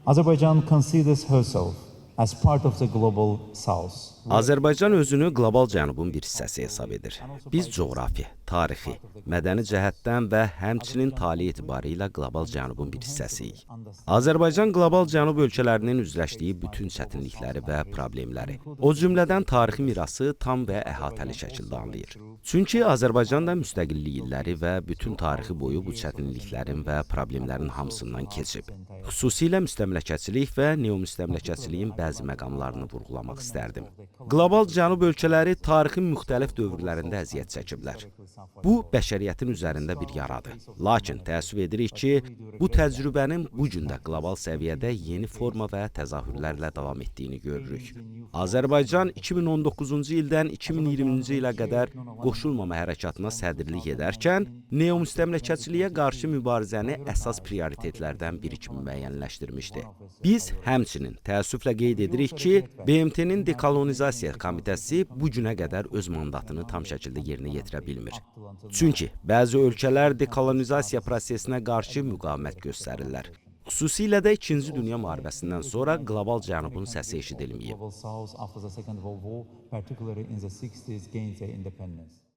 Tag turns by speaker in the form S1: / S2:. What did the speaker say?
S1: Azerbaijan considers herself as part of the Global South.
S2: Azərbaycan özünü qlobal cənubun bir hissəsi hesab edir. Biz coğrafi, tarixi, mədəni cəhətdən və həmçinin tale etibarilə qlobal cənubun bir hissəsiyik. Azərbaycan qlobal cənub ölkələrinin üzləşdiyi bütün çətinlikləri və problemləri, o cümlədən tarixi mirası tam və əhatəli şəkildə anlayır. Çünki Azərbaycan da müstəqillik illəri və bütün tarixi boyu bu çətinliklərin və problemlərin hamısından keçib. Xüsusilə müstəmləkəçilik və neomüstəmləkəçiliyin bəzi məqamlarını vurğulamaq istərdim. Qlobal cənub ölkələri tarixin müxtəlif dövrlərində əziyyət çəkiblər. Bu bəşəriyyətin üzərində bir yaradır. Lakin təəssüf edirik ki, bu təcrübənin bu gün də qlobal səviyyədə yeni forma və təzahürlərlə davam etdiyini görürük. Azərbaycan 2019-cu ildən 2020-ci ilə qədər qoşulmama hərəkatına sədrlik edərkən neomüstəmləkəçiliyə qarşı mübarizəni əsas prioritetlərdən biri kimi müəyyənləşdirmişdi. Biz həmçinin təəssüflə qeyd edirik ki, BMT-nin Dekolonizasiya Komitəsi bu günə qədər öz mandatını tam şəkildə yerinə yetirə bilmir. Çünki bəzi ölkələr dekolonizasiya prosesinə qarşı müqavimət göstərirlər. Xüsusilə də İkinci Dünya müharibəsindən sonra qlobal cənubun səsi eşidilməyib.
S1: Global South after the Second World War, particularly in the 60s, gained their independence.